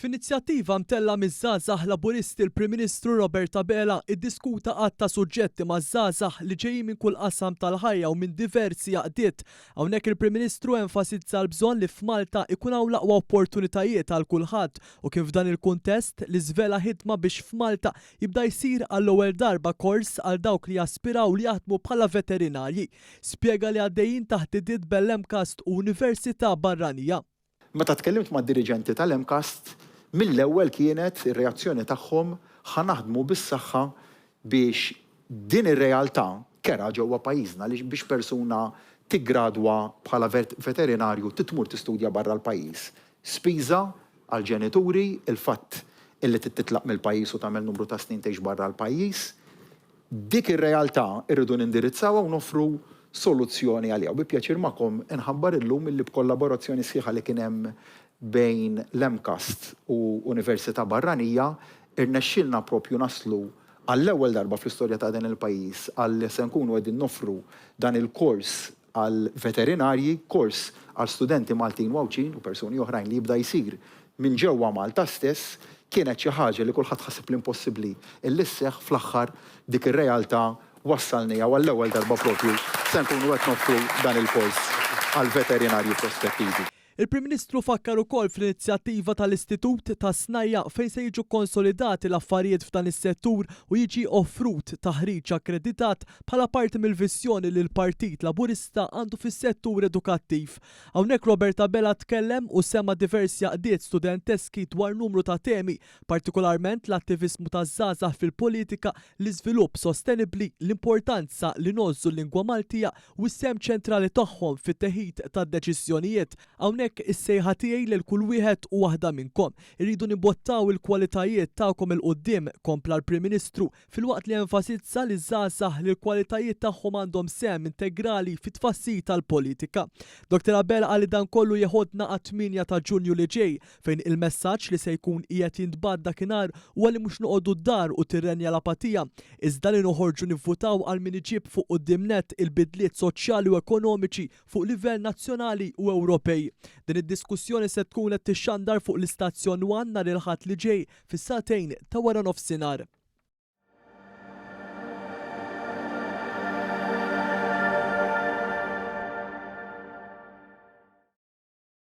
F'inizjattiva mtellgħa miż-Żgħażagħ Laburisti l-Prim Ministru Robert Abela iddiskuta għadd ta' suġġetti maż-żgħażagħ li ġejjin minn kull qasam tal-ħajja u minn diversi għaqdiet. Hawnhekk il-Prim Ministru enfasizza l-bżonn li f'Malta ikun hawn l-aqwa opportunitajiet għal kulħadd u kien f'dan il-kuntest li żvela ħidma biex f'Malta jibda jsir għall-ewwel darba kors għal dawk li jaspiraw li jaħdmu bħala veterinarji. Spjega li għaddejjin taħdidiet bel-MCAST u università barranija. Meta tkellimt mad-diriġenti tal-MCAST, mill-ewwel kienet ir-reazzjoni tagħhom ħa naħdmu bis-saħħa biex din ir-realtà kerha ġewwa pajjiżna li biex persuna tiggradwa bħala veterinarju trid tmur tistudja barra l-pajjiż. Spiża għall-ġenituri, il-fatt illi trid titlaq mill-pajjiż u tagħmel numru ta' snin tgħix barra l-pajjiż. Dik ir-realtà rridu nindirizzawha u noffru soluzzjoni għaliha. U bi pjaċir magħkom inħabbar illum illi b'kollaborazzjoni sħiħa li kien hemm bejn l-MCAST u università barranija, irnexxielna proprju naslu għall-ewwel darba fl-istorja ta' dan il-pajjiż għal li se nkunu qegħdin noffru dan il-kors għal veterinarji, kors għal studenti Maltin u Għawdxin u persuni oħrajn li jibda jsir minn ġewwa Malta stess, kienet xi ħaġa li kulħadd ħaseb li impossibbli illi sseħħ, fl-aħħar dik ir-realtà wassalniha u għall-ewwel darba proprju se nkunu qed noffru dan il-kors għal veterinarji prospettivi. Il-Prim Ministru fakkar ukoll fl-inizjattiva tal-Istitut tas-Snajja' fejn se jiġu kkonsolidati l-affarijiet f'dan is-settur u jiġi offrut taħriġ akkreditat bħala parti mill-viżjoni li l-Partit Laburista għandu fis-settur edukattiv. Hawnhekk Robert Abela tkellem u semma diversi għaqdiet studenteski dwar numru ta' temi, partikolarment l-attiviżmu taż-żgħażagħ fil-politika, l-iżvilupp sostenibbli, l-importanza li ngħożżu l-lingwa Maltija u s-sehem ċentrali tagħhom fit-teħid tad-deċiżjonijiet. Hawnhekk is-sejħa tiegħi lil kull wieħed u waħda minnkom. Irridu nimbottaw il-kwalitajiet tagħkom 'il quddiem, kompla l-Prim Ministru, filwaqt li enfasizza li ż-żgħażagħ li l-kwalitajiet tagħhom għandhom sehem integrali fit-tfassil tal-politika. Dottor Abela qal li dan kollu jeħodna għat-tmienja ta' Ġunju li ġej, fejn il-messaġġ li se jkun qiegħed jintbagħat dakinhar huwa li mhux noqogħdu d-dar u tirrenja l-apatija, iżda li noħorġu nivvutaw għal min iġib fuq quddiem nett il-bidliet soċjali u ekonomiċi fuq livell nazzjonali u Ewropej. Din id-diskussjoni se tkun qed tixxandar fuq l-istazzjon one nhar il-Ħadd li ġej fis-sagħtejn ta' waranofsinhar.